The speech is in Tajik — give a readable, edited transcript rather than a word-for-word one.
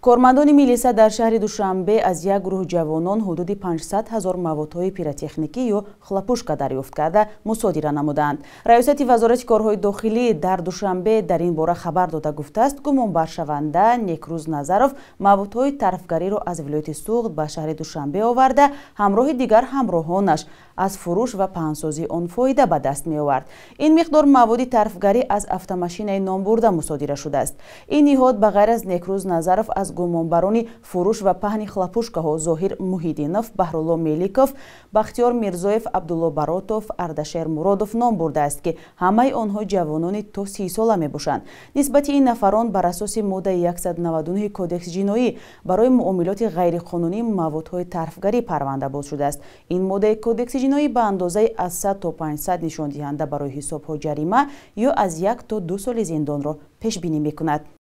Кормандони милиса дар шаҳри Душанбе аз як гурӯҳ ҷавонон ҳудуди 500 ҳазор маводҳои пиротехникӣ ё хлопушка дарёфт карда, мусодира намуданд. Раёсати Вазорати корҳои дохилӣ дар Душанбе дар ин бора хабар дода, гуфтааст, гумонбаршаванда Некрӯз Назаров маводҳои тарфгариро аз вилояти Суғд ба шаҳри Душанбе оварда, ҳамроҳи дигар ҳамроҳонаш аз фурӯш ва паҳнсозии он фоида ба даст меовард. Ин миқдор маводи тарфгарӣ аз автомашинаи номбурда мусодира шудааст. Ин ниҳод ба ғайр аз Некрӯз Назаров аз гумонбарони фурӯш ва паҳни хлопушкаҳо Зоҳир Муҳиддинов, Баҳрулло Меликов, Бахтиёр Мирзоев, Абдулло Баротов, Ардашер Муродов ном бурдааст, ки ҳамаи онҳо ҷавонони то 30 сола мебошанд. Нисбати ин нафарон бар асоси моддаи 199 Кодекси ҷиноӣ барои муомилоти ғайриқонунии маводҳои тарфгарӣ парванда боз шудааст. Ин моддаи Кодекси ҷиноӣ ба андозаи аз 100 то 500 нишондиҳанда барои ҳисобҳо ҷарима ё аз 1 то 2 соли зиндонро пешбинӣ мекунад.